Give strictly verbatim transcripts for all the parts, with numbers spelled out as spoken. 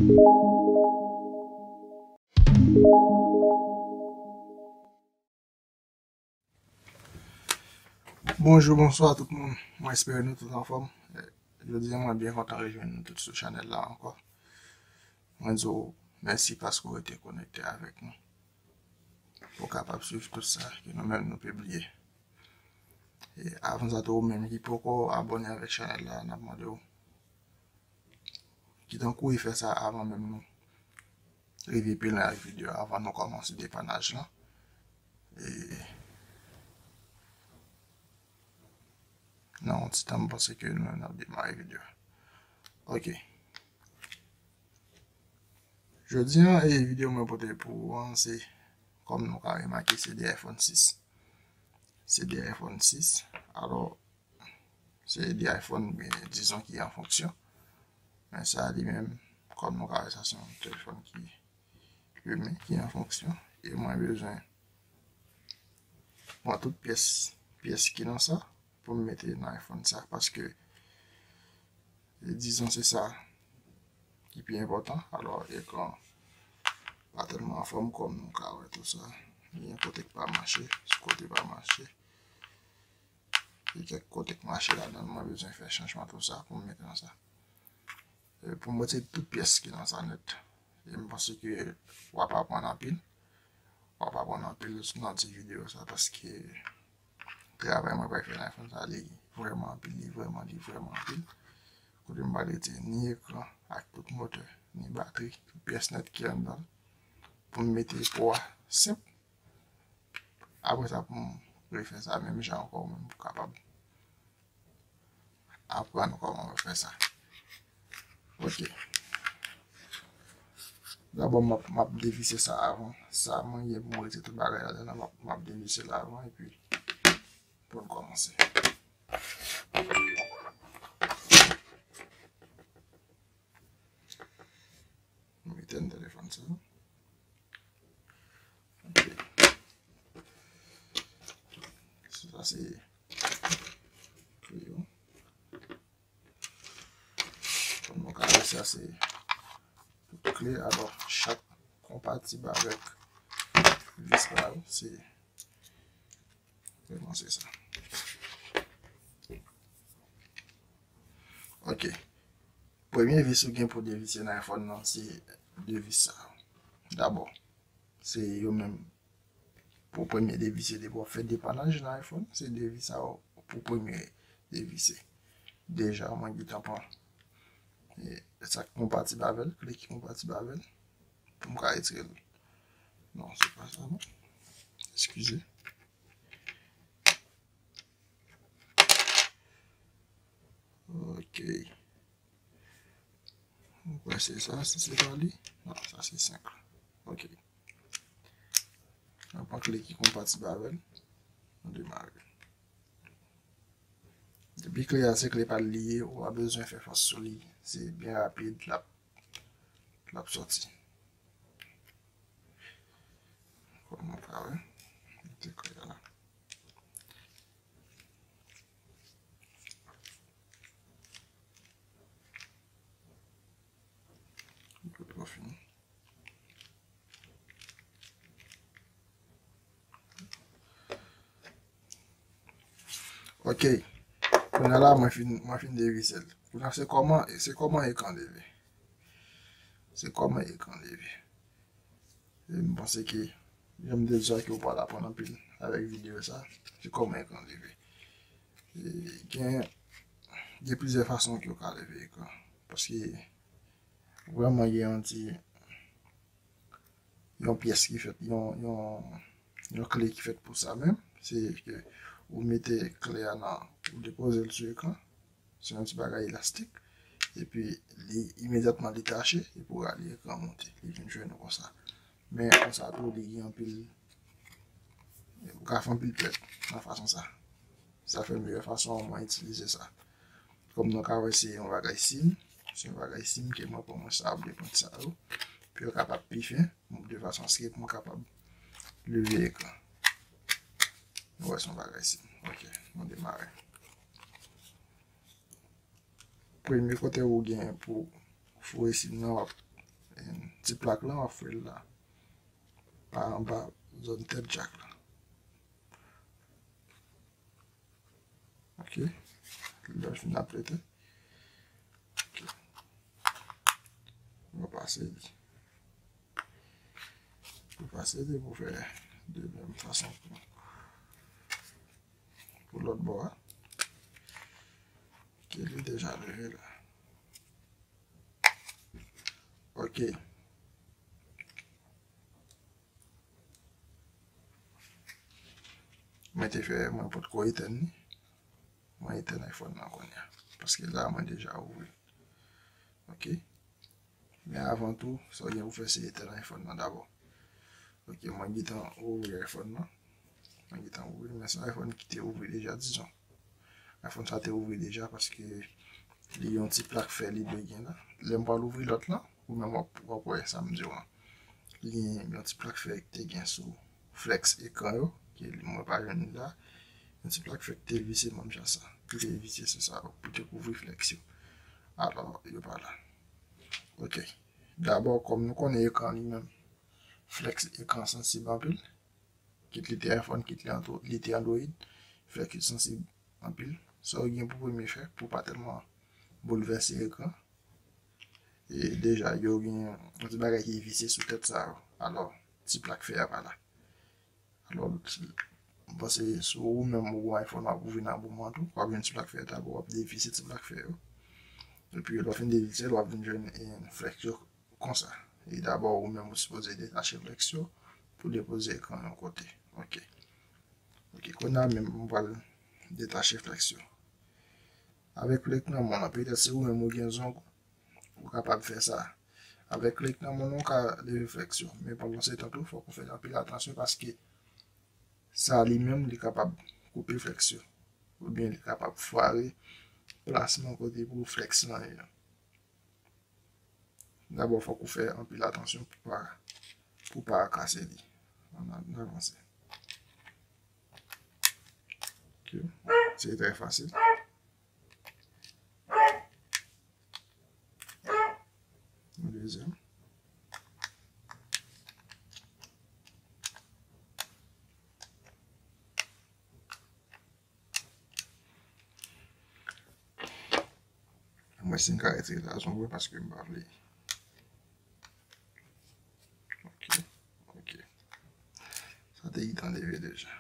Bonjou, bonswa tout moun. Mwen espere nou tout anfòm. Eh, jodi a, mwen byen kontan rejwenn nou tout sou chanèl la ankò. Mwen di w mèsi paske w rete konekte avèk nou pou w kapab swiv tout sa ke nou menm nou pibliye. E avan sa tou, ou menm ki poko abòne avèk chanèl la, n ap mande w kite yon kouri fè sa avan menm nou rive pi lwen ak videyo a, avan nou kòmanse depannaj lan. E nan yon ti tan, m panse ke nou, n ap demare videyo a. Ok. Jodi a, e videyo mwen pote pou ou an, se, kòm nou ka remake, se de iPhone sis. Se de iPhone sis. Alò, se de iPhone, men, dizon, ki an fonksyon. Men sa li menm, kòm nou ka wè, sa se yon telefòn ki limen, ki an fonksyon. E mwen bezwen pran tout pyès, pyès ki nan sa pou m mete nan iPhone sa, paske, e, dizon, se sa ki pi enpòtan. Alò, ekran pa tèlman anfòm, kòm nou ka wè tou sa. Gen kote k pa mache, sou kote pa mache. Gen kèk kote k mache ladan l, mwen bezwen fè chanjman tou sa pou m mete nan sa. E pou m retire tout pyès ki nan sa nèt. E m panse ke w ap aprann anpil. W ap aprann anpil nan ti videyo sa, paske travay mwen pral fè nan iPhone sa, li vrèman anpil, li vrèman, li vrèman anpil. Kote m pral retire ni ekran ak tout motè, ni batri, tout pyès nèt ki anndan l. Pou m mete po a senp. Apre sa, pou m refè sa menm jan ankò, ou menm pou kapab aprann kòman yo fè sa. Ok. Dabò, m ap, m ap devise sa avan. Sa, mwen gen pou mwen retire tout bagay ladan l, m ap, m ap devise l avan, epi pou n kòmanse. M etèn telefòn sa. Ok. Sa se kle yo. Kòm nou ka wè, sa se tout kle. Alò, chak konpatib avèk vis la, se, se sa. Ok. Premye vis ou gen pou devise nan iPhone nan, se de vis sa yo. Dabò, se yo menm pou premye devise. Depi w ap fè depannaj nan iPhone, se de vis sa yo pou premye devise. Deja, mwen gentan pran, e, sa k konpatib avè l, kle ki konpatib avè l, pou m ka retire l. Non, se pa sa, non. Eskize. Ok. Mwen kwè se sa, si se pa li. Non, sa se senk. Ok. N ap pran kle ki konpatib avè l. Nou demare. Depi kle a se kle pa l li ye, ou pa bezwen fè fòs sou li. Se byen rapid, l ap, l ap sòti. Kòm nou ka wè, mete kle a la. Tout fini. Ok. Kounye a la, mwen fin, mwen fin devise l. Kounye a, se kòman, se kòman ekran leve. Se kòman ekran leve. E m panse ke, jan m te di w ke w pral aprann anpil avèk videyo sa, se kòman ekran leve. E gen, gen plizyè fason ke w ka leve ekran. Paske vrèman gen yon ti, yon pyès ki fèt, yon, yon, yon kle ki fèt pou sa menm. Se ke ou mete kle a nan, ou depoze l sou ekran. Se yon ti bagay elastik. Epi, li, imedyatman, li tache, epi w rale ekran monte. Li vin jwenn ou konsa. Men, konsa tou, li gen anpil, ou ka fè anpil pèt nan fason sa. Sa fè meyè fason an mwen itilize sa. Kòm nou ka wè, se yon bagay sim. Se yon bagay sim ke mwen pran mwen sa, oubyen pran sa yo. Pou yo kapab pi fen, de fason aske pou mwen kapab leve ekran. Nou wè se yon bagay sim. Ok, nou demare. Premye kote ou gen pou foure sim nan, w ap ti plak lan, w ap fè l la. Pa anba zòn tèt jak la. Ok. Lè w fin ap plete. Ok. Ou pase li. Ou pase li pou fè de menm fason pou, pou lòt bò a. Ok, li deja leve la. Ok. Mwen te fè, mwen potko etèn li. Mwen etèn iPhone nan kounye a. Paske la, mwen deja ouvri. Ok. Men avan tou, sa w gen pou fè, se etèn iPhone nan dabò. Ok, mwen gentan ouvri iPhone nan. Mwen gentan ouvri, men se yon iPhone ki te ouvri deja, dizon. iPhone sa te ouvri deja paske li yon ti plak fè li dwe gen la. Lè m pral ouvri lòt lan, ou menm w ap, w ap wè sa m di w an. Li gen yon ti plak fè ki te gen sou flex ekran yo, ke li, mwen pa jwenn li la. Yon ti plak fè ki te vise menm jan sa. Ki te vise sou sa pou te kouvri flex yo. Alò, yo pa la. Ok. Dabò, kòm nou konnen ekran li menm, flex ekran sansib anpil. Kit li te iPhone, kit li Andro-, li te Android, flex sansib anpil. Sa w gen pou premye fè, pou pa tèlman boulvèse ekran. E deja, yo gen yon ti bagay ki vise sou tèt sa yo. Alò, ti plak fè a pa la. Alò, m panse si ou menm ou gon iPhone w ap ouvri nan moman tou, w ap jwenn ti plak fè a dabò, w ap devise ti plak fè yo. Epi lè w fin devise l, w ap vin jwenn, eh, flex yo konsa. E dabò, ou menm ou sipoze detache flex yo pou depoze ekran yon kote. Ok. Ok, kounye a menm, m pral detache flex yo. Avèk flex nan men w lan, petèt si ou menm ou gen zong, ou kapab fè sa. Avèk flex nan men w lan, ou ka leve flex yo. Men pandan se tan tou, fòk ou fè anpil atansyon paske sa li menm, li kapab koupe flex yo. Oubyen li kapab fware plasman kote pou flex lan ye. Dabò, fòk ou fè anpil atansyon pou pa, pou pa kase li. Ann, ann avanse. Ok. Se trè fasil. Yon dezyèm. Mwen si m ka retire la zon vre paske m pa vle. Ok, ok. Sa te gentan leve deja.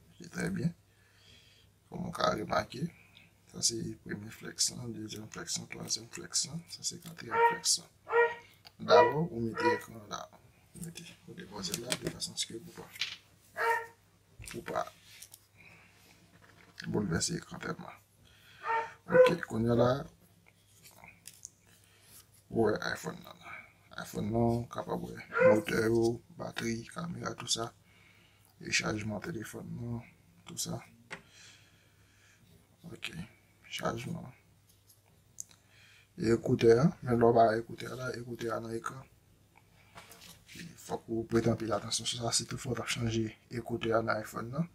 Ok, trè byen. Kòm ou ka remake, sa se premye flex lan, dezyèm flex lan, twazyèm flex lan, sa se katriyèm flex lan. Dabò, ou mete ekran la. Ou mete, ou depoze la, de fason ke pou pa, pou pa boulvèse ekran tèlman. Ok, kounye a la, ou wè iPhone nan la. iPhone nan, ou kapab wè motè yo, batri, kamera, tout sa. E chajman telefòn nan, tout sa. Ok, chajman. E ekoutè a, men lè w pa ekoutè a la, ekoutè a nan ekran. Fòk ou prete anpil atansyon sou sa, sitou fò w t ap chanje ekoutè a nan iPhone nan.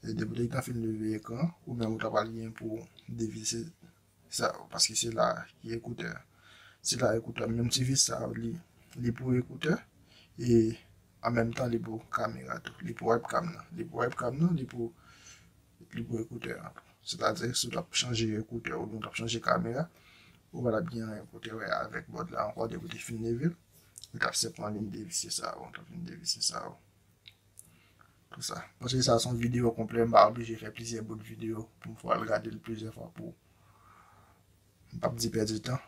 E depi w te gentan fin leve ekran, ou menm ou ta pral gen pou devise sa, paske se la ki ekoutè a. Se la ekoutè a. Menm ti vis sa, li, li pou ekoutè, e an menm tan, li pou kamera tou. Li pou webcam nan. Li pou webcam nan, li pou, li pou ekoutè a tou. Sètadi, si w t ap chanje ekoutè oubyen w t ap chanje kamera, ou pa t ap gen anyen pou te wè avèk bòd la ankò depi w te fin leve l. Ou t ap senpman vin devise sa yo, ou t ap vin devise sa yo. Pou sa. Paske sa se yon videyo konplè, m pa oblije fè plizyè bout videyo pou m pral gade l plizyè fwa pou m p ap di pèdi tan.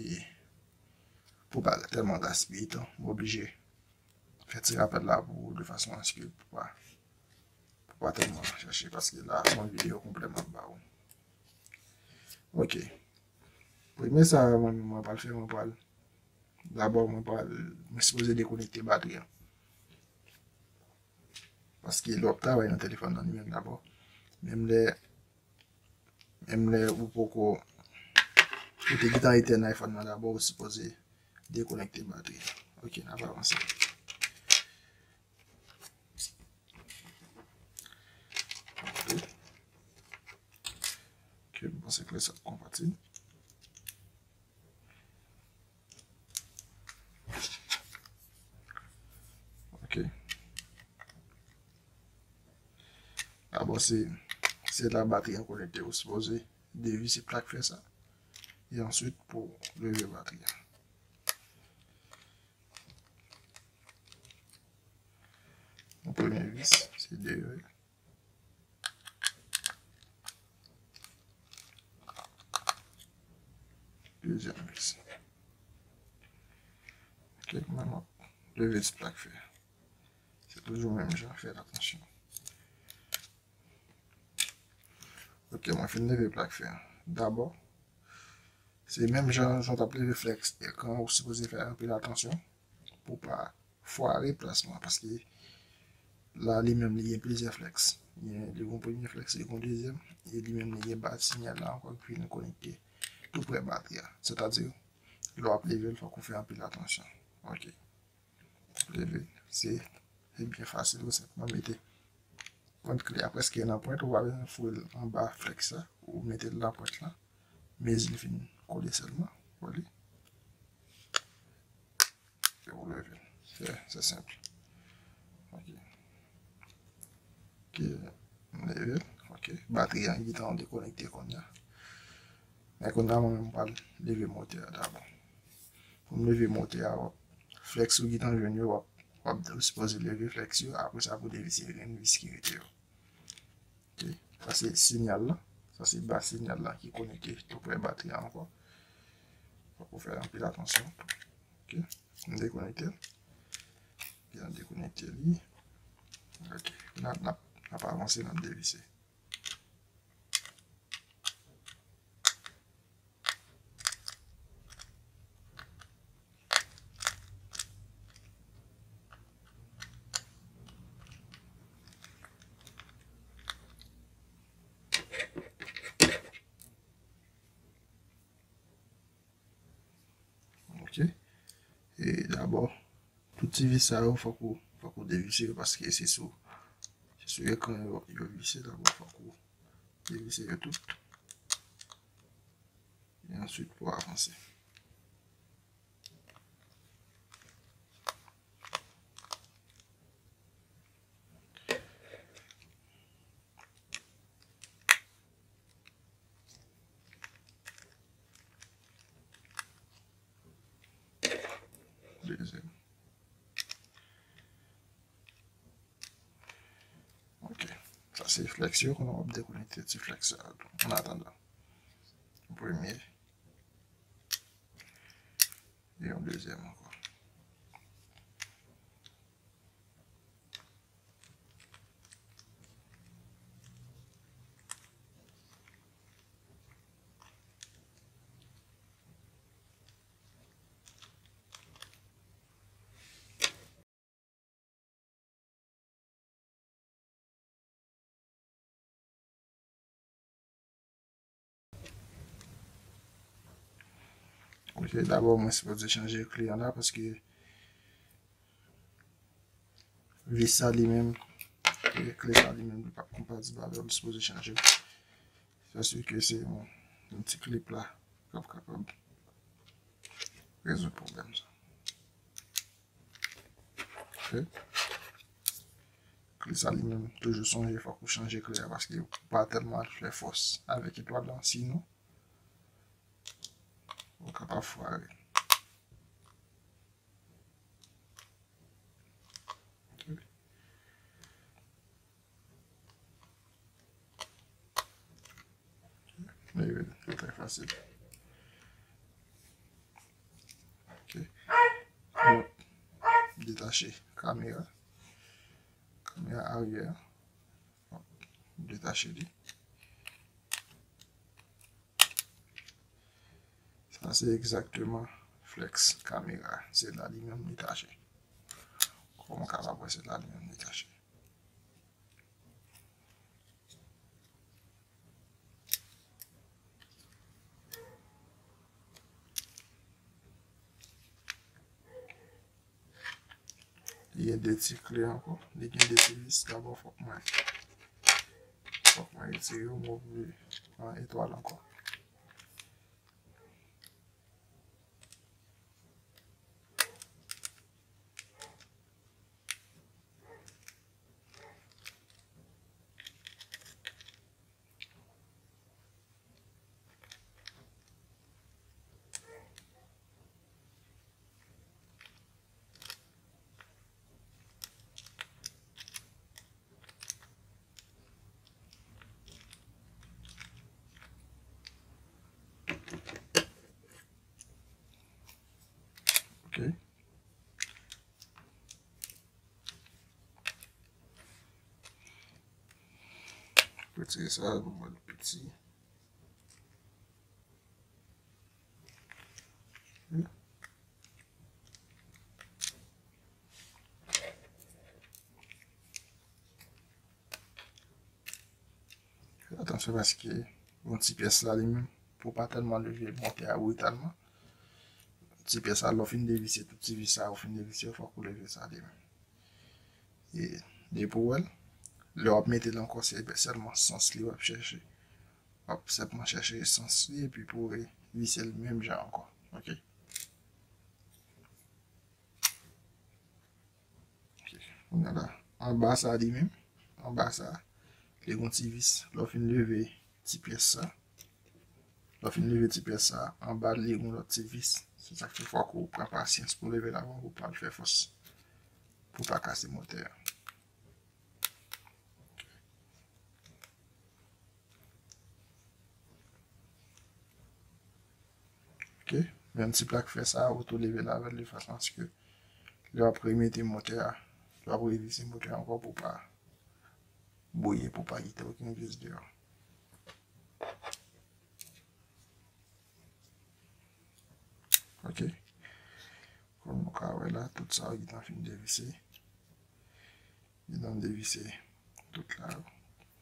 E pou pa tèlman gaspiye tan, m oblije fè ti rapèl la pou ou de fason aske pou pa, pou pa tèlman chèche, paske la se yon videyo konplè m ap ba ou. Ok. Premye sa mwen, mwen pral fè, mwen pral, dabò mwen pral, mwen sipoze dekonekte batri an. Paske lè w ap travay nan telefòn nan li menm dabò, menm lè, menm lè ou poko, ou te gentan etèn iPhone nan dabò, ou sipoze dekonekte batri an. Ok, n ap avanse. Ok, m panse ke sa konpatib. Bon, se, se la batri an konekte, ou sipoze devise plak fè sa. E answit pou leve batri an. Yon premye vis, se devise. Dezyèm vis. Ok, kounya m ap leve ti plak fè. Se toujou menm jan, fè atansyon. Ok, mwen fin leve plak fè an. Dabò, se menm jan, jan w t ap leve flèks ekran, ou sipoze fè anpil atansyon pou pa fware plasman, paske la, li menm, li gen plizyè flèks. Li gen, li gen yon premye flèks, li gen yon dezyèm, e li menm, li gen ba sinyal la ankò ki vin konekte tou prè batri a. Sètadi, lè w ap leve l, fòk ou fè anpil atansyon. Ok. Leve l, se, se byen fasil, ou senpman mete pwent kle a prèske nan pwent, ou pa bezwen foure l anba flèks la, ou mete l nan pwent la. Mezi l fin kole sèlman, ou li. Epi ou leve l. Se, se senp. Ok. Ok, m leve l. Ok, batri an gentan dekonekte kounye a. Men kounye a, mwen menm, m pral leve motè a dabò. Pou m leve motè a, w ap, flèks ou gentan jwenn yo, w ap, w ap, ou sipoze leve flèks yo, apre sa pou devise grenn vis ki rete yo. Ok, sa se sinyal la. Sa se ba sinyal la ki konekte tou prè batri a ankò. Fòk ou fè anpil atansyon. Ok, m dekonekte l. Byen dekonekte li. Ok, n ap, n ap, n ap avanse, n ap devise. Ok. E dabò, tout ti vis sa yo, fòk ou, fòk ou devise yo, paske se sou, se sou ekran yo, yo vise. Dabò, fòk ou devise yo tout. E answit pou avanse. Dezyèm. Ok. Sa se flèks yo, kounye a w ap dekonekte ti flèks sa yo tou. An atandan. Premye. E yon dezyèm ankò. Ok, dabò, mwen sipoze chanje kle an la, paske vis sa li menm, e kle sa li menm, li p ap konpatib avè l, li sipoze chanje. Sa si ke se yon, yon ti klip la k ap kapab rezoud pwoblèm sa. Ok. Kle sa li menm, toujou sonje, fòk ou chanje kle a, paske ou pa tèlman al fè fòs avèk etwal lan, sinon ou kapab fware. Ok. Men, trè fasil. Ok. Bon, detache kamera. Kamera aryè. Detache li. Sa se egzakteman flèks kamera. Se la li menm li tache. Kòm ou kapab wè, se la li menm li tache. Li gen de ti kle ankò. Li gen de ti vis. Dabò, fòk mwen, fòk mwen retire yo, mwen ouvri an etwal ankò. Ok. Retire sa, ban mwen l piti. Fè atansyon paske yon ti pyès la li menm, pou pa tèlman leve motè a britalman. Ti pyès la, lè w fin devise tout ti vis sa, ou fin devise yo, fòk ou leve sa li menm. E depi w wè l, lè w ap mete l ankò, se sèlman sans li w ap chèche. W ap senpman chèche sans li epi pou w vise l menm jan ankò. Ok? Ok. Kounye a la, anba sa li menm, anba sa, li gon ti vis. Lè w fin leve ti pyès sa, lè w fin leve ti pyès sa, anba li gon lòt ti vis. Se sa k fè fòk ou pran pasyans pou leve l avan pou pa fè fòs, pou pa kase motè a. Ok, menm ti plak fè sa, ou tou leve l avè l de fason aske lè w ap remete motè a, lè w ap revise motè a ankò pou pa bouye, pou pa kite okenn vis deyò. Ok. Kòm nou ka wè la, tout sa yo gentan fin devise. Gentan devise tout la yo.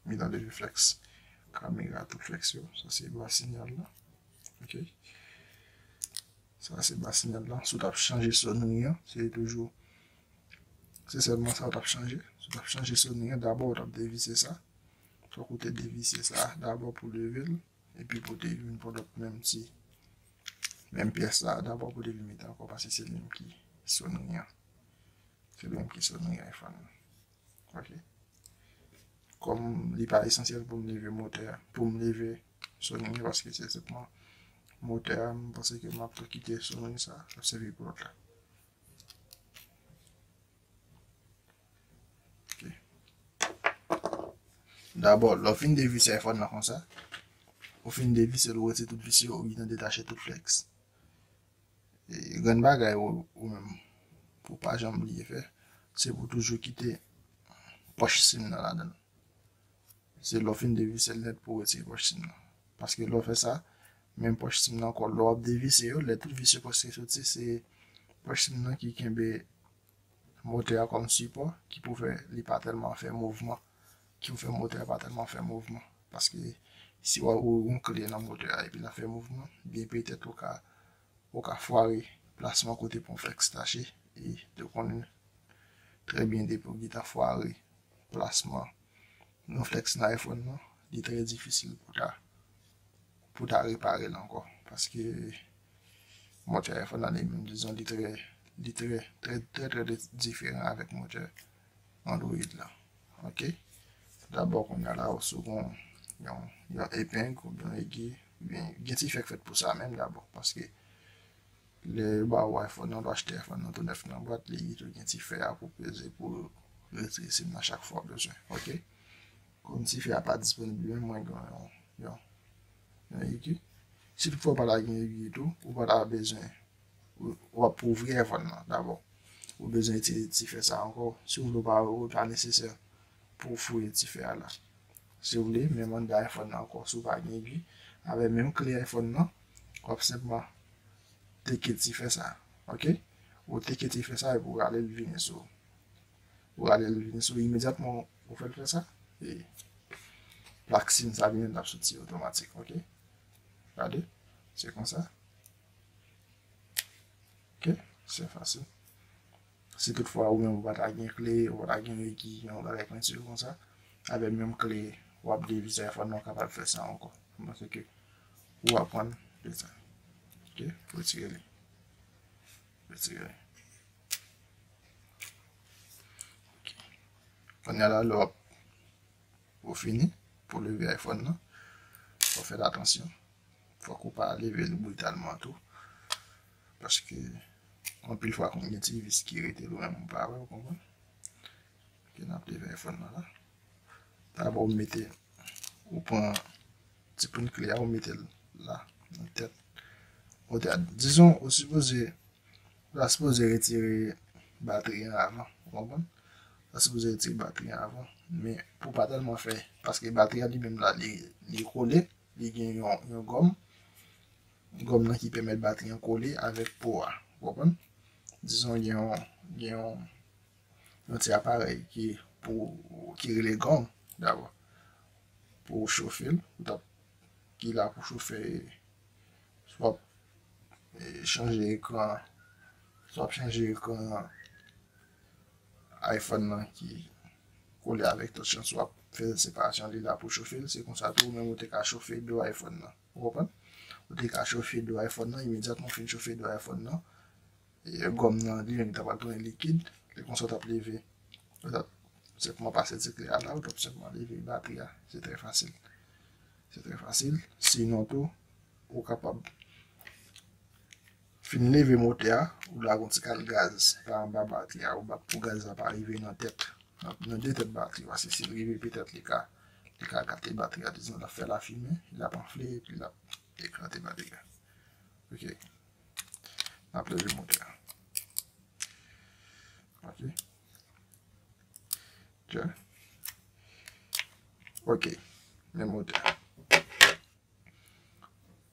Gentan devise flex kamera, tout flex yo. Sa se ba siyal la. Ok. Sa se ba siyal la. Si w t ap chanje sonri an, se toujou, se sèlman sa w t ap chanje. Si w t ap chanje sonri an, dabò w t ap devise sa. Fòk ou te devise sa dabò pou leve l. Epi pou te vin pran lòt menm ti, menm pyès la, dabò pou te vin mete ankò, paske se li menm ki sonri an. Se li menm ki sonri iPhone nan. Ok. Kòm li pa esansyèl pou m leve motè a, pou m leve sonri an, paske se senpman motè a, m panse ke m ap tou kite sonri sa, l ap sèvi pou lòt la. Ok. Dabò, lè w fin devise iPhone nan konsa, ou fin devise l, ou retire tout vis yo, ou gentan detache tout flex. E grenn bagay ou, ou menm, pou pa janm bliye fè, se pou toujou kite pòch sim nan ladan l. Se lè w fin devise l nèt pou w retire pòch sim nan. Paske lè w fè sa, menm pòch sim nan ankò, lè w ap devise yo, lè tout vis yo prèske soti, se pòch sim nan ki kenbe motè a kòm sipò, ki pou fè li pa tèlman fè mouvman, ki pou fè motè a pa tèlman fè mouvman. Paske si w, ou gen yon kle nan motè a epi l ap fè mouvman, byen petèt ou ka, ou ka fware plasman kote pou yon flex tache, e ou konnen trè byen depi w gentan fware plasman yon flex nan iPhone nan, li trè difisil pou ta, pou ta repare l ankò. Paske motè iPhone nan li menm, dizon, li trè, li trè, trè, trè, trè diferan avèk motè Android la. Ok? Dabò, kounye a la, ou si w gen yon, yon epeng oubyen yon egi, oubyen gen ti fè k fèt pou sa menm dabò. Paske lè yo ba ou iPhone nan, ou achte iPhone nan tou nèf nan bwat, li tou gen ti fè a pou peze, pou retire sim nan chak fwa w bezwen. Ok? Kòm ti fè a pa disponib li menm, mwen gen yon, yon, yon egi. Si toutfwa w pa ta gen egi tou, ou pa ta bezwen, ou, w ap pou ouvri iPhone nan dabò. Ou bezwen itilize ti fè sa ankò. Si w vle, ou pa, ou pa nesesè pou w fouye ti fè a la. Si w vle, menm anndan iPhone nan ankò, si w pa gen egi, avèk menm kle iPhone nan, w ap senpman teke ti fè sa. Ok? Ou teke ti fè sa epi w rale l vini sou. Ou rale l vini sou imedyatman ou fè l fè sa. E plak sim sa vini l ap soti otomatik. Ok? Gade. Se konsa. Ok? Se fasil. Si toutfwa ou menm ou pa ta gen kle, ou pa ta gen egi, yon bagay pwenti konsa, avèk menm kle, w ap devise iPhone nan, w kapab fè sa ankò. M panse ke ou aprann de sa. Ok? Retire li. Retire li. Ok. Kounye a la, lè w ap, ou fini, pou leve iPhone nan, fò w fè atansyon. Fòk ou pa leve l britalman tou. Paske, anpil fwa, konn gen ti vis ki rete l ou menm ou pa wè, ou konprann? Ok, n ap leve iPhone nan la. Dabò, ou mete, ou pran ti pwen kle a, ou mete l la, nan tèt. Ou te, dizon, ou sipoze Sa sipoze retire batri an avan, ou konprann? Sa sipoze retire batri an avan, men pou pa tèlman fè, paske batri an li menm la, li, li kole, li gen yon, yon gòm, gòm nan ki pèmèt batri an kole avèk po a, ou konprann? Dizon gen yon, gen yon, yon ti aparèy ki pou, ki rele gòm dabò, pou chofe l, ou t ap, ki la pou chofe, swa w ap, eh, chanje ekran, swa w ap chanje ekran iPhone nan ki kole avèk tòch lan, swa w ap fè separasyon, li la pou chofe l, se konsa tou, ou menm ou te ka chofe do iPhone nan. Ou konprann? Ou te ka chofe do iPhone nan, imedyatman w fin chofe do iPhone nan, e gòm nan, li menm, li ta pral tounen likid, lè konsa w t ap leve, ou t ap senpman pase ti kle a la, ou t ap senpman leve batri a. Se trè fasil. Se trè fasil. Sinon tou, ou kapab fin leve motè a, ou lage yon ti kal gaz pa anba batri a, ou bat pou gaz la pa rive nan tèt, nan, nan de tèt batri, paske si l rive petèt li ka, li ka gate batri a, dizon l ap fè lafimen, l ap anfle, epi l ap eklate batri a. Ok. N ap leve motè a. Ok. Ok. Ok. Men motè a.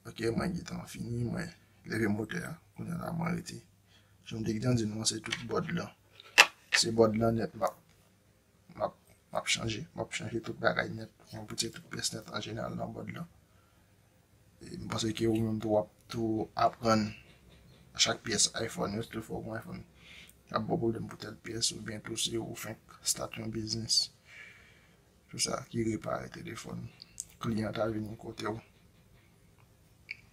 Ok, mwen gentan fini, mwen leve motè a. Kounye a la, mwen rete. Jan m te gentan di nou an, se tout bòd lan. Se bòd lan nèt m ap, m ap, m ap chanje. M ap chanje tout bagay nèt. Mwen retire tout pyès nèt an jeneral nan bòd lan. E m panse ke ou menm tou w ap tou aprann chak pyès iPhone yo, sitou fò w gen iPhone k ap ba w pwoblèm pou tèl pyès, oubyen tou si ou fenk start yon biznis. Tout sa ki repare telefòn. Kliyan ta vini kote w.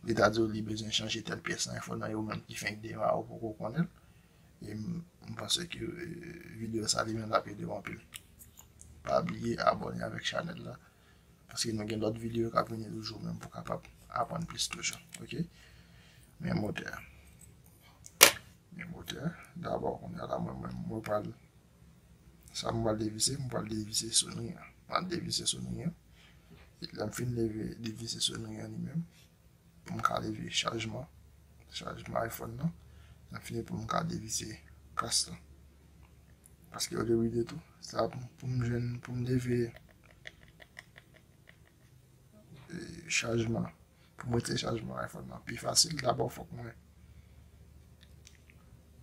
Li ta di w li bezwen chanje tèl pyès nan iPhone nan, e ou menm ki fenk demare, ou poko konnen l. E m, m panse ke, eh, videyo sa li menm l ap ede w anpil. Pa bliye abòne avèk chanèl la, paske nou gen lòt videyo k ap vini toujou menm pou w kapab aprann plis toujou. Ok? Men motè a. Men motè a. Dabò, kounye a la, mwen, mwen, mwen pral, sa m pral devise, m pral devise sonri an. M pral devise sonri an. E lè m fin leve, devise sonri an li menm, pou m ka leve chajman, chajman iPhone nan. Lè m fini pou m ka devise kas lan. Paske o debi de tou, sa pou, pou m jwenn, pou m leve, eh, chajman, pou m retire chajman iPhone nan pi fasil, dabò fòk mwen,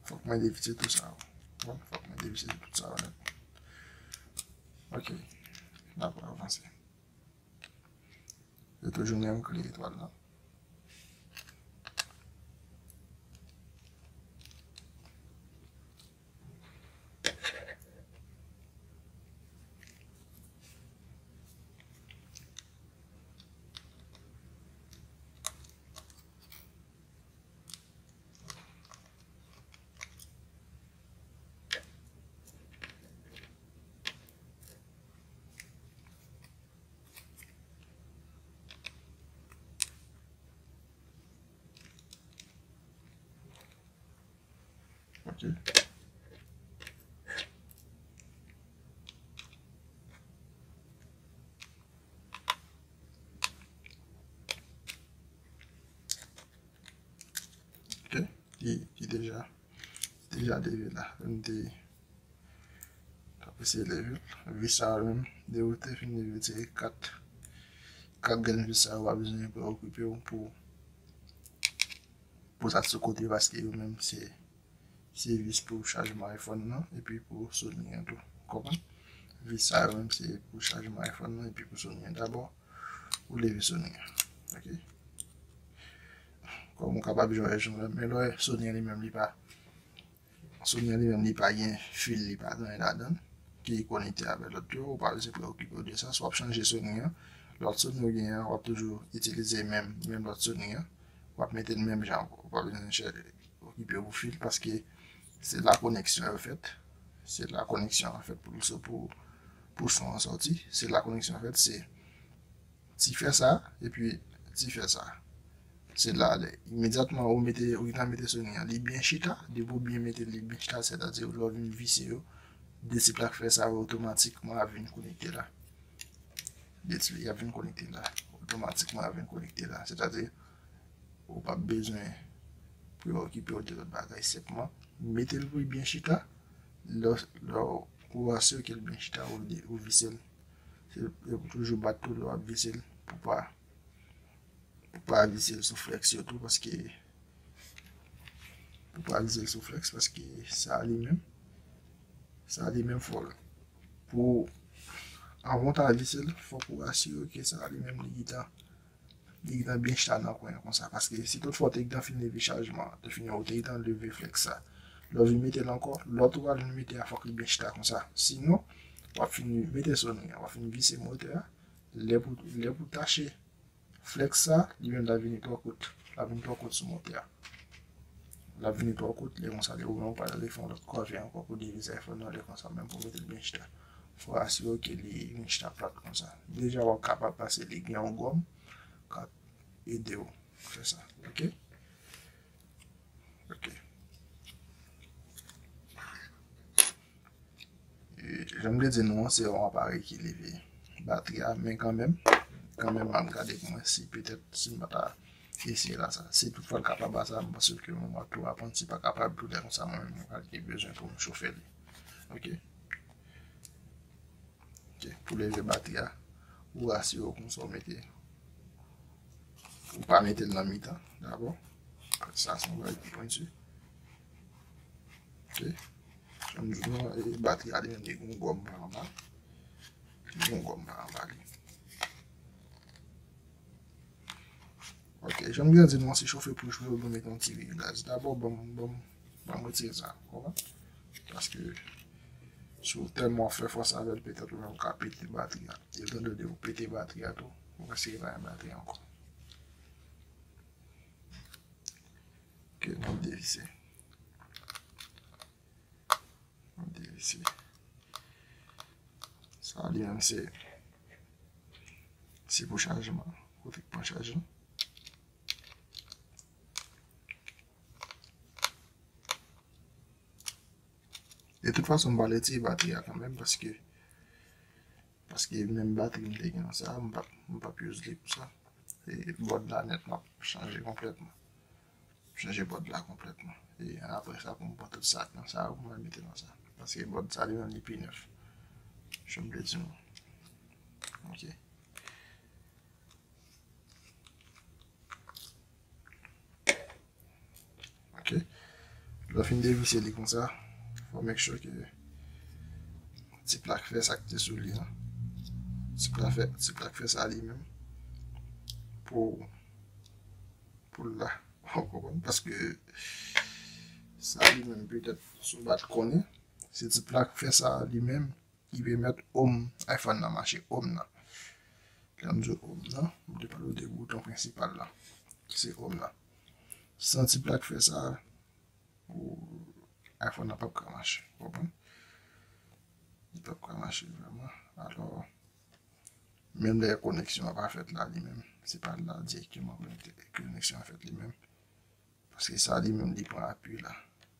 fòk mwen devise tout sa yo. Bon, fòk mwen devise tout sa yo nèt. Ok, n ap avanse. Yo toujou menm kle etwal la. Ok. Ok. Li, li deja, li deja leve la. M te T ap eseye leve l. Vis sa yo menm, depi w te fin leve, se kat, kat grenn vis sa yo, w pa bezwen preokipe w pou, pou sa sou kote, paske yo menm se, se vis pou chajman iPhone nan, epi pou sonri an tou. Konprann? Vis sa yo menm, se pou chajman iPhone nan, epi pou sonri an. Dabò, ou leve sonri an. Ok? Kòm ou kapab jwe jan, men lè sonri an li menm, li pa, Sonri an li menm, li pa gen fil, li pa gen anyen ladan l ki konekte avè lòt yo, ou pa bezwen preokipe w de sa. Si w ap chanje sonri an, lòt sonri ou genyen an, w ap toujou itilize menm, menm lòt sonri an. W ap mete l menm jan ankò. Ou pa bezwen chè-, okipe w pou fil, paske se la koneksyon yo fèt. Se la koneksyon an fèt pou, pou, pou son an sòti. Se la koneksyon an fèt, se ti fè sa, epi ti fè sa. Se la, lè, imedyatman ou mete, ou gentan mete sonri an, li byen chita, depi ou byen mete l, li byen chita, sètadi lè w vin vise yo, de ti plak fè sa yo otomatikman ap vin konekte la. De ti, y ap vin konekte la. Otomatikman ap vin konekte la. Sètadi, ou p ap bezwen pou yo okipe w de lòt bagay, senpman mete l pou l byen chita. Lè, lè ou asire ke l byen chita, ou, ou vise l. Se, se pou toujou bat tou lè w ap vise l, pou pa, pou pa vise l sou flex yo tou, paske, pou pa vise l sou flex, paske sa li menm, sa li menm fò l. Pou, anvan w ta vise l, fòk ou asire w ke sa li menm li gentan, li gentan byen chita nan kwen an konsa. Paske si toutfwa w te gentan fin leve chajman an, te fin, ou te gentan leve flex sa, lè w vin mete l ankò, lòt ou pral vin mete a, fòk li byen chita konsa. Sinon, w ap fin mete sonri an, w ap fin vise motè a. Lè pou, lè pou tache flex sa, li menm l ap vini twò kout. L ap vini twò kout sou motè a. L ap vini twò kout, lè konsa, lè ou menm ou pral ale fè yon lòt kòve ankò pou devise iPhone nan, lè konsa menm pou mete l byen chita. Fò asire w ke li vin chita plat konsa. Deja w ap kapab pase li gen yon gòm k ap ede w fè sa. Oke? Oke. E, jan m te di nou an, se yon aparèy ki leve batri a, men kanmenm, kanmenm, m ap gade pou mwen si petèt, si m pa ta eseye la sa. Si toutfwa l kapab a sa, m panse ke mwen ap tou aprann, si pa kapab tou lè konsa, mwen menm, mwen pral gen bezwen pou m chofe li. Oke. Oke, pou leve batri a, ou asire w konsa w mete, ou pa mete l nan mitan, dabò. Sa se yon bagay ki pwenti. Oke. Jan m di nou, e, batri a li menm, li gen yon gòm pa anba. Li gen yon gòm pa anba li. Oke, jan m byen di nou an, se chofe pou chofe, ou mete yon ti gaz. Dabò, ban m, ban m, ban m retire sa, konprann? Paske si w tèlman fè fòs avè l, petèt ou menm ou ka pete batri a. E etan done ou pete batri a tou, ou riske pa gen batri ankò. Oke, n ap devise. An devise. Sa li menm se, se pou chajman. Kote k pran chaj lan. De tout fason, m pral retire batri a kanmenm, paske, paske menm batri m te gen nan sa, m p ap, m p ap use li pou sa. E bòd la nèt, m ap chanje konplètman. Chanje bòd la konplètman. E apre sa, pou m pran tout sa k nan sa yo, pou mwen mete nan sa. Paske bòd sa li menm li pi nèf. Jan m te di nou. Oke. Oke. Lè w fin devise li konsa, fò make sure ke ti plak fè sa k te sou li an. Ti plak fè, ti plak fè sa li menm. Pou, pou l la. Ou konprann? Paske sa li menm, petèt, si w pa t konnen, se ti plak fè sa li menm ki pèmèt home iPhone nan mache, home nan. Lè m di home nan, m te pale w de bouton prensipal la, ki se home nan. San ti plak fè sa, ou, iPhone nan p ap ka mache, w konprann? Li p ap ka mache vrèman. Alò, menm lè koneksyon an pa fèt la li menm, se pa la dirèkteman koneksyon an fèt li menm. Paske sa li menm li pran apui la.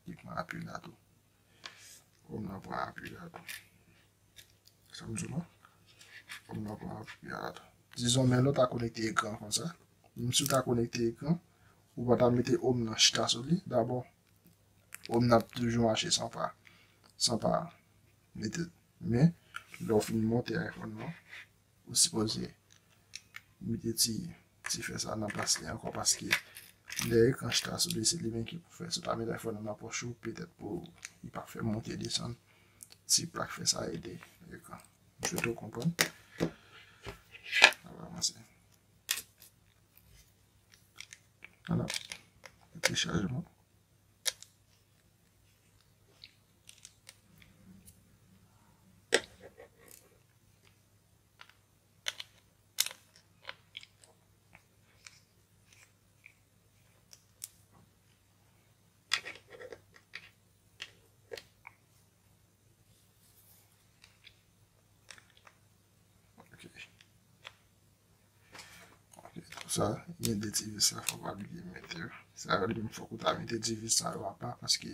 Li pran apui la tou. Home nan pran apui la tou. Sa m di w la? Home nan pran apui la tou. Dizon, men lè w ta konekte ekran konsa. Menm si w ta konekte ekran, ou pa ta mete home nan chita sou li. Dabò, home nan ap toujou mache san pa, san pa mete. Men, lè w fin monte iPhone nan, ou sipoze mete ti, ti fè sa nan plas li ankò, paske lè ekran chita sou li, se li menm ki pou fè. Si w ta met iPhone nan nan pòch ou, petèt pou li pa fè monte desann, ti plak fè sa ede ekran. M swete w konprann. N ap avanse. N ap mete chajman. Ok. Ok, tou sa, gen de ti vis la, fòk pa bliye mete yo. Sa yo, li menm, fòk ou ta mete ti vis sa yo apa, paske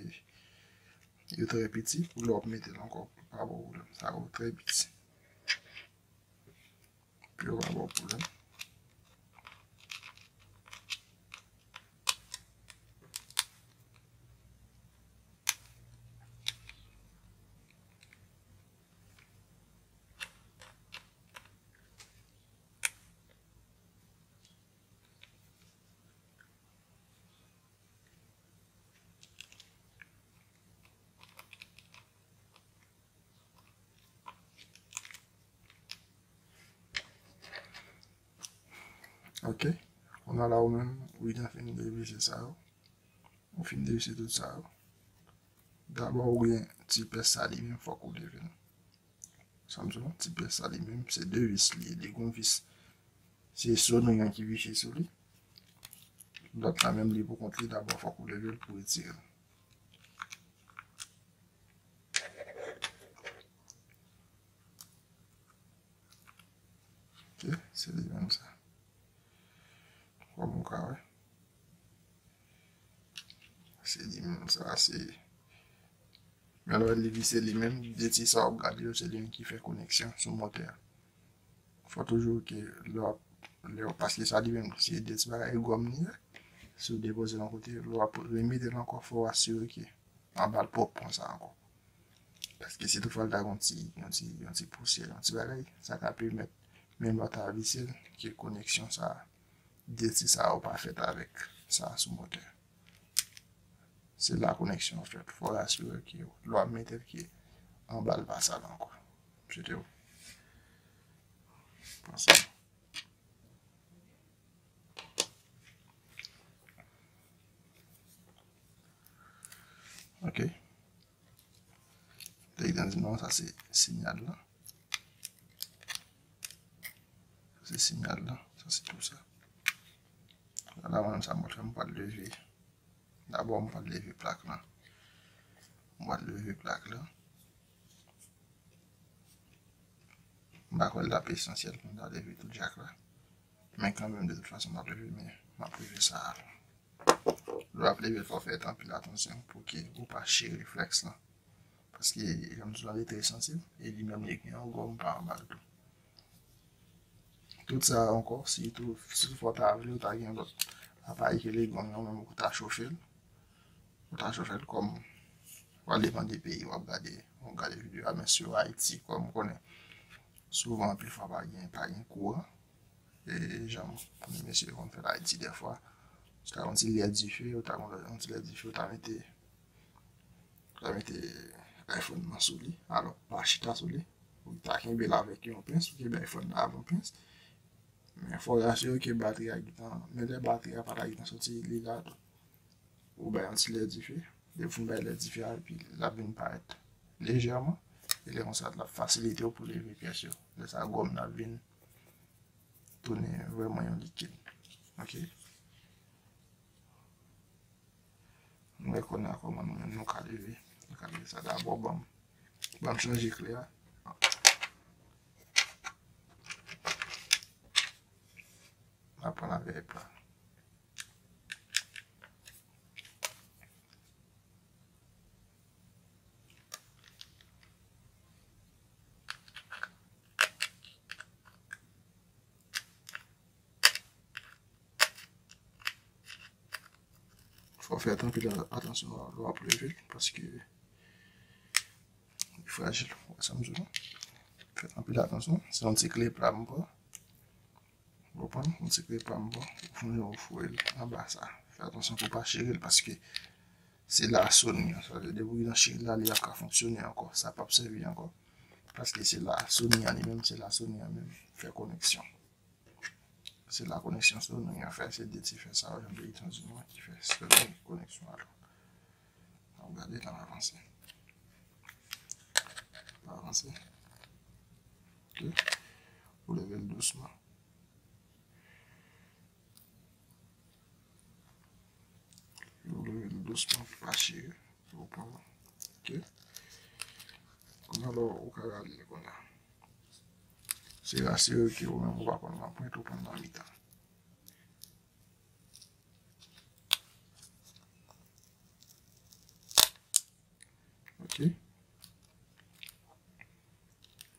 yo trè piti, pou lè w ap mete l ankò, pa ba w pwoblèm. Sa yo trè piti. Pou yo pa ba w pwoblèm. Ok. Kounye a la ou menm, ou gentan fin devise sa yo. Ou fin devise tout sa yo. Dabò ou gen ti pès sa li menm, fòk ou leve l. Sa m di w, ti pès sa li menm, se de vis li ye, li gon vis. Se sonri an ki vise sou li. Lòt la menm li pou kont li, dabò fòk ou leve l pou retire l. Ok, se li menm sa. Kòm ou ka wè. Se li menm sa, se. Men lè li vise li menm, de ti sa w ap gade yo, se li menm ki fè koneksyon sou motè a. Fò toujou ke lè w ap, lè w, paske sa li menm, se de ti bagay gòm li ye. Si w depoze l yon kote, lè w ap remete l ankò, fò w asire ke anba l pòp pran sa ankò. Paske si toutfwa l ta gen yon ti, yon ti, yon ti pousyè, yon ti bagay, sa ka pèmèt menm lè w ta vise l, ke koneksyon sa, de ti sa yo pa fèt avèk sa sou motè. Se la koneksyon an fèt. Fò w asire ke lè w ap mete l ke anba l pa sal ankò. Se te ou. Panse. Ok. Te gentan di non, sa se siyal la. Sa se siyal la. Sa se tou sa. La, la, mwen, sa mwen fè, m pral leve. Dabò, m pral leve plak la. M pral leve plak la. M pa kwè l t ap esansyèl pou m ta leve tout jak la. Men kanmenm, de tout fason, m ap leve, men m ap leve sa a. Lè w ap leve l, fò w fè anpil atansyon pou ke ou pa chire flèks lan. Paske, jan m di w la, li trè sansib, e li menm li gen yon gòm pa anba l tou. Tout sa ankò, si tou, si toutfwa w ta vle, ou ta gen lòt aparèy ke li gòm yo, menm ou ta chofe l. Ou ta chofe l kòm, w a depann de peyi w ap gade, w ap gade videyo a, men si w Ayiti, kòm ou konnen, souvan, anpil fwa, pa gen, pa gen kouran. E jan m konnen mesye yo konn fè l Ayiti dèfwa, ou ta gen yon ti lè dife, ou ta gen yon ti lè dife, ou ta mete, ou ta mete iPhone nan sou li. Alò, pa chita sou li. Ou ta kenbe l avèk yon pens, ou kenbe iPhone nan avèk yon pens. Men fò w asire ke batri a gentan, men lè batri a pa ta gentan soti, li la tou. Ou bay yon ti lè dife. Depi w fin bay lè dife a, epi l ap vin parèt lejèman. E lè konsa, l ap fasilite w pou leve pyès yo. Lè sa, gòm nan ap vin tounen vrèman yon likid. Ok? Nou wè kounye a kòman nou menm nou ka leve. Nou ka leve sa dabò, ban m, ban m chanje kle a. M ap pran avè pla. Fò w fè anpil atansyon lè w ap leve l, paske li frajil. Ou wè sa m di w la? Fè anpil atansyon. Se yon ti kle pla m pran. Ou konprann? Yon ti kle pla m pran. Ou foure, ou foure l anba sa. Fè atansyon pou w pa chire l, paske se la sonri an. Sa vle di, depi w gentan chire l la, li ap ka fonksyone ankò. Sa p ap sèvi ankò. Paske se la sonri an li menm, se la sonri an menm fè koneksyon. Se la koneksyon sonri an fè, se de ti fè sa yo, jan peyi Etazini an ki fè sonri koneksyon an. N ap gade, n ap avanse. N ap avanse. Ok. Ou leve l dousman. Ou leve l dousman pou pa chire. Ou pran. Ok. Kounye a la, ou ka rale l kounye a. Se rasire ke ou menm ou pa pran nan pwent, ou pran nan mitan. Ok.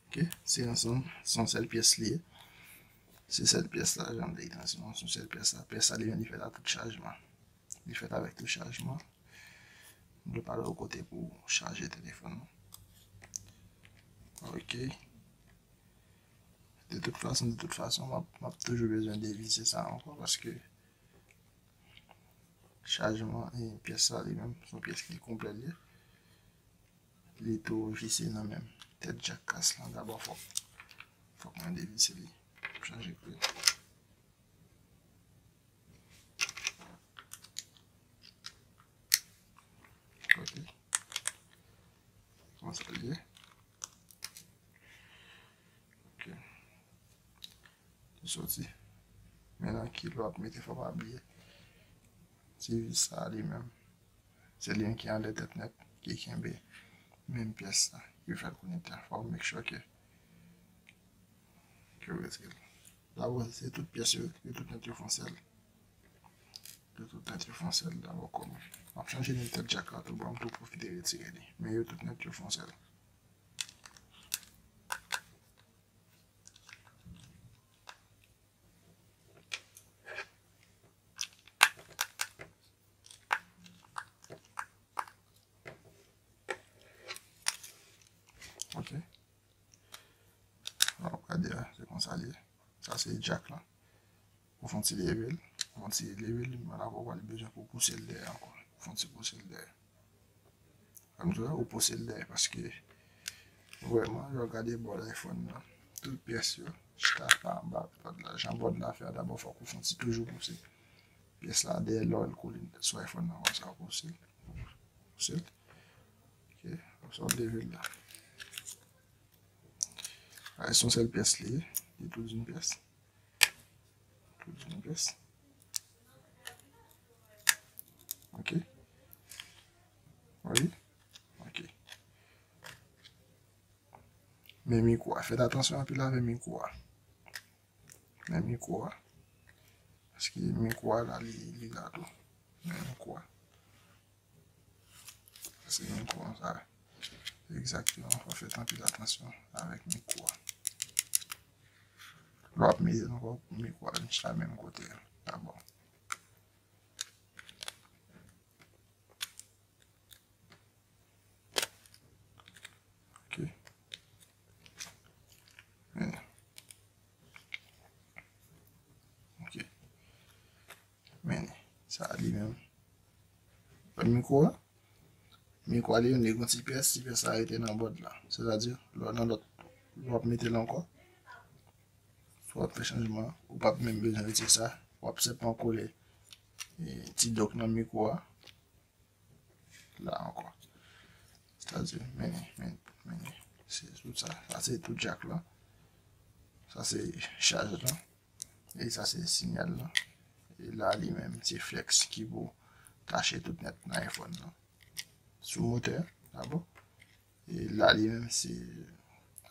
Ok, se ansanm, se yon sèl pyès li ye. Se sèl pyès la, jan m te di nan, se yon sèl pyès la. Pyès la, li menm, li fèt a tout chajman. Li fèt avèk tout chajman. M dwe pale w kote pou chaje telefòn nan. Ok. De tout fason, de tout fason, m ap, m ap toujou bezwen devise sa ankò, paske chajman e pyès sa li menm, se yon pyès ki konplè li ye. Li tou vise nan menm tèt jak kas lan. Dabò fòk, fòk mwen devise li. Chanje kle. Sa l ye. Ok. Li soti. Men nan ki lè w ap mete, fò w pa bliye. Ti vis sa li menm. Se li menm ki anlè tèt nèt, ki kenbe menm pyès sa, ki fè l konekte a. Fò w make sure ke, ke w retire l. Dabò, se tout pyès yo, yo tout nèt yo fè yon sèl. Yo tout nèt yo fè yon sèl dabò kòman. M ap chanje menm tèt djak la tou, bon, m tou pwofite retire li. Men yo tout nèt yo fè yon sèl. Ok. Bon, gade a, se konsa li ye. Sa se djak la. Ou fè yon ti leve l, ou fè yon ti leve l, men la ou pral bezwen pou pouse l dèyè ankò. Ou fè yon ti pouse l dèyè. Kòm di w, ou pouse l dèyè paske vrèman, lè w gade bòd iPhone nan, tout pyès yo chita pa anba bòd la. Jan bòd la fè a, dabò fòk ou fè yon ti toujou pouse pyès la dèyè lè w kole sou iPhone nan konsa, ou pouse l. Pouse l. Ok, konsa w leve l la. A, se yon sèl pyès li ye, li tou di yon pyès. Tou di yon pyès. Ok. Wi. Ok. Men mikwo a, fèt atansyon anpil avè mikwo a. Men mikwo a. Paske mikwo a la, li, li la tou. Men mikwo a. Se mikwo a sa. Egzakteman, fò fè anpil atansyon avèk mikwo a. Lè w ap mete l ankò, mikwo a vin chita menm kote a. Dabò. Ok. Men. Ok. Men sa li menm. Wè mikwo a? Mikwo a li menm, li gen yon ti pyès, ti pyès la rete nan bòd la. Sètadi, lè w nan lòt, lè w ap mete l ankò, si w ap fè chanjman an, ou p ap menm bezwen retire sa. W ap senpman kole, e, ti dòk nan mikwo a. La ankò. Sètadi, men, men, men, se tout sa. Sa se tout djak la. Sa se chaj la. E sa se siyal la. E la li menm, se flex ki pou tache tout nèt nan iPhone nan. Sou motè, dabò. E la li menm, se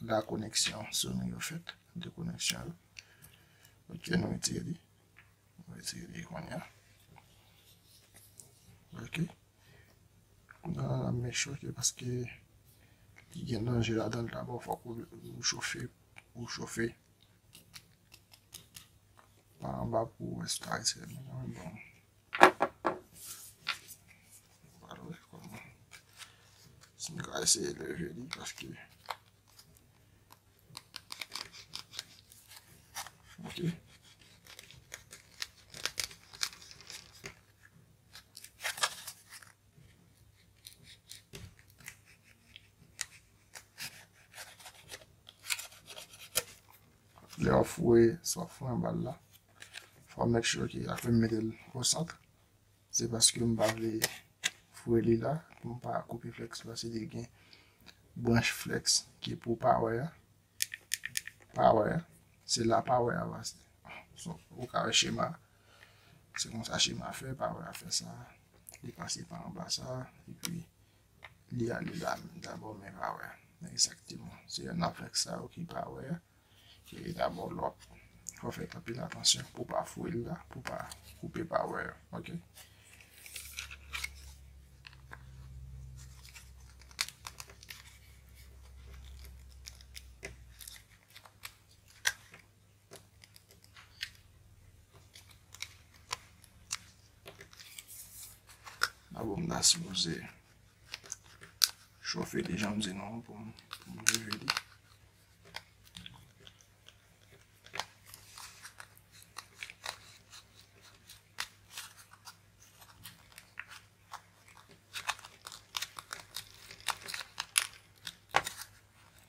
la koneksyon Sony yo fèt. De koneksyon yo. Ok, nou retire li. Mwen retire li kounye a. Ok. Kounye a la, make sure ke paske li gen danje ladan l, dabò fòk ou, ou chofe, ou chofe pa anba pou w wè si w ka retire l. Bon. Pral wè kòman. Si m ka eseye leve li, paske Ok. Lè w ap foure, sa w ap foure anba l la, fò w make sure ke apre m mete l o sant, se paske m pa vle foure li la, pou m pa koupe flex la, se li gen branch flex ki pou power a. Power, se la power a pase. So, ou ka wè chema. Se konsa chema fè, power a fè sa. Li pase pa anba sa, epi li ale la menm dabò, men power. Egzakteman. Se youn nan flex sa yo ki power. E dabò lòt. Fò fè anpil atansyon pou pa foure l la, pou pa koupe power yo. Ok? Dabò m ta sipoze chofe li jan m di nou an pou m, pou m leve li.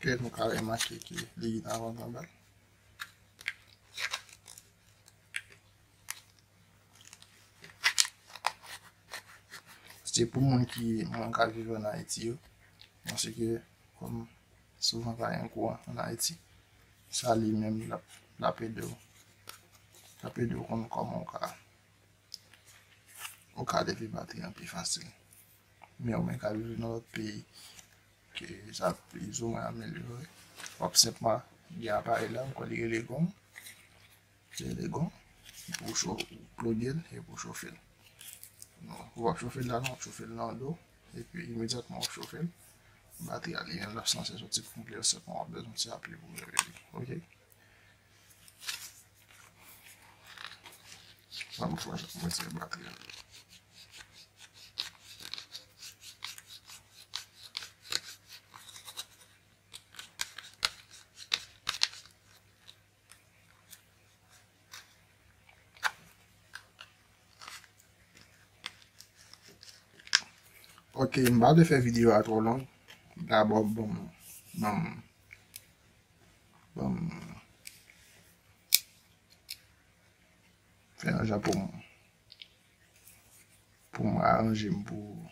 Ke nou ka remake ke li vin avan anba l. Se pou moun ki, moun k ap viv ann Ayiti yo, paske Kòm souvan pa gen kouran ann Ayiti, sa li menm l ap, l ap ede w. L ap ede w konn kòman w ka, w ka leve batri an pi fasil. Men ou menm k ap viv nan lòt peyi, ke sa plizoumwen amelyore, w ap senpman gen aparèy la, m kwè li rele gong. Se le gong pou cho-, ploge l e pou chofe l. Non, ou p ap chofe l la non, w ap chofe l nan do, epi imedyatman w ap chofe l, batri a li menm l ap sanse soti konplètman, w ap bezwen ti apye pou rele li. Oke? Ban m fè, mwen retire batri a. Ok, m pa vle fè videyo a twò long. Dabò, bon, bon, bon, fè yon jan pou m, pou m aranje m pou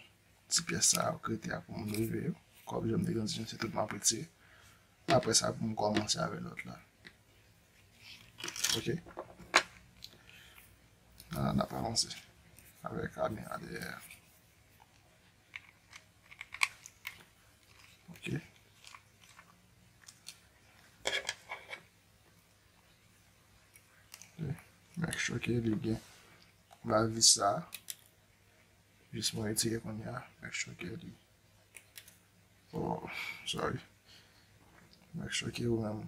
ti pyès sa yo k rete a pou m leve yo. Kòm jan m te di nou, se tout m ap retire. Apre sa, pou m kòmanse avè lòt la. Ok. An, n ap avanse avè kamera dèyè a. Ok. Make sure ke li gen valvis sa. Jis mwen retire kounye a. Make sure ke li, oh, sorry. Make sure ke ou menm,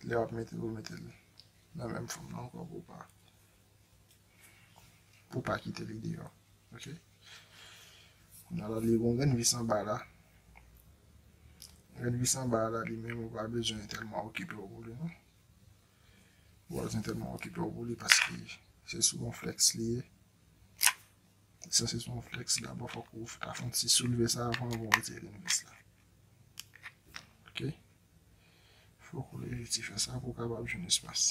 lè w ap mete l, ou mete l nan menm fòm nan ankò pou w pa, pou w pa kite li deyò. Ok? Kounye a la, li gen yon grenn vis anba la. Grenn vis anba la, li menm, ou pa bezwen tèlman okipe w pou li, non. Ou pa bezwen tèlman okipe w pou li, paske se sou yon flex li ye. Sa se sou yon flex, dabò fòk ou ta fè yon ti soulve sa avan, avan w retire grenn vis la. Ok? Fòk ou leve ti fè sa pou w kapab jwenn espas.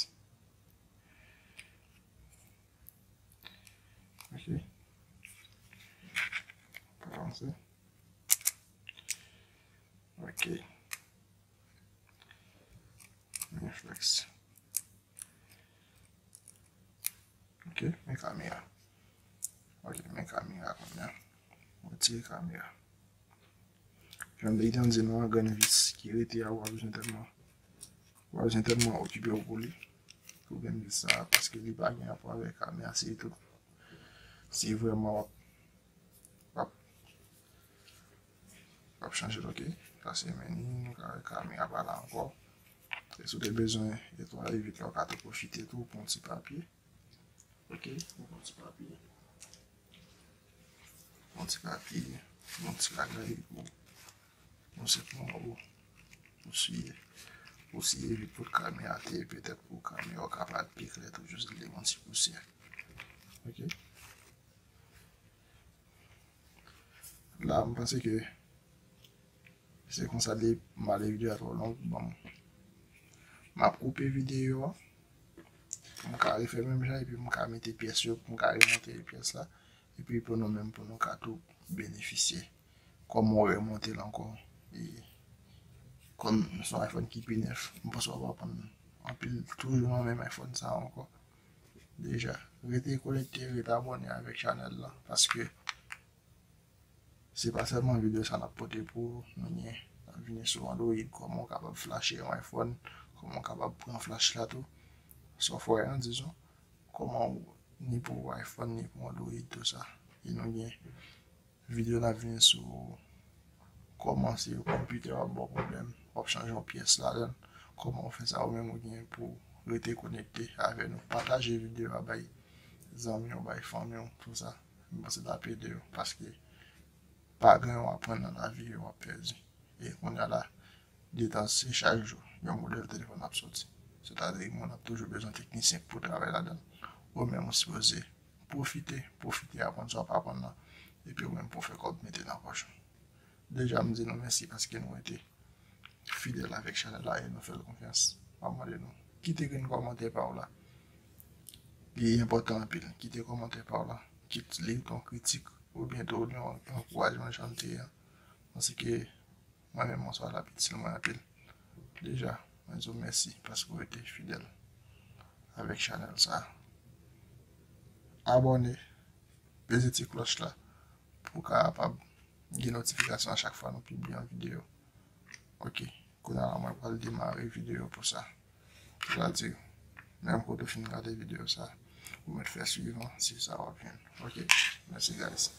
Ok. Pa avanse. Ok. Refleks. Ok, men kamera. Ok, men kamera kounye a. Mwen retire kamera. Jan m te gentan di nou an, grenn vis ki rete a, ou pa bezwen tèlman, ou pa bezwen tèlman okipe w pou li. Pou grenn vis sa, paske li pa gen rapò avèk kamera, se tout. Se vrèman w ap, w ap, w ap chanje l, ok? Sa se men ni, nou ka wè kamera pa la ankò. E si w te bezwen netwaye vit la, ou ka tou pwofite tou, pran yon ti papye. Ok, mwen pran ti papye. Pran ti papye, pran ti lagay pou, pou se pran ou, pou siye. Pou siye vit pou kamera te, petèt pou kamera w ka parèt pi klè tou, jis leve yon ti pousyè. Ok. La, m panse ke se konsa li, m ale videyo a twò long. Bon, m ap koupe videyo a. M ka refè menm jan, epi m ka mete pyès yo, m ka remonte pyès la. Epi pou nou menm, pou nou ka tou benefisye. Kòman w remonte l ankò. E kòm se yon iPhone ki pi nèf, m panse w ap aprann anpil toujou nan menm iPhone sa ankò. Deja, rete konekte, rete abòne avèk chanèl la, paske se pa sèlman videyo sa n ap pote pou nou, men n ap vini sou Android, kòman w kapab flache yon iPhone, kòman w kapab pran flach la tou, software an, dizon, kòman w, ni pou iPhone, ni pou Android, tou sa. E nou gen videyo n ap vini sou kòman si yon konpitè w ap ba w pwoblèm, w ap chanje yon pyès ladan l, kòman w fè sa ou menm ou gen pou w rete konekte avè nou. Pataje videyo a bay zanmi w, bay fanmi w, tou sa. M panse l ap ede yo, paske pa gen yon aprann nan lavi yo w ap pèdi. E kounye a la, de tan se chak jou, yon modèl telefòn ap soti. Sètadi, moun ap toujou bezwen teknisyen pou travay ladan l. Ou menm, ou sipoze pwofite, pwofite aprann sa w ap aprann nan. Epi ou menm pou w fè kòb mete nan pòch ou. Deja, m di nou mèsi paske nou rete fidèl avèk chanèl la e nou fè l konfyans. M ap mande nou, kite grenn kòmantè pa w la. Li enpòtan anpil. Kite kòmantè pa w la. Kit li yon kritik oubyen tou li yon ankourajman jan m te ye an. Paske Mwen menm, mwen swa la itil mwen anpil. Deja, mwen di w mèsi paske w rete fidèl avèk chanèl sa. Abòne, peze ti klòch la pou w kapab gen notifikasyon a chak fwa nou pibliye yon videyo. Ok, kounye a la mwen pral demare videyo pou sa. Sètadi, menm kote w fin gade videyo sa, ou mèt fè swivan, se sa w ap jwenn. Ok, mèsi guys.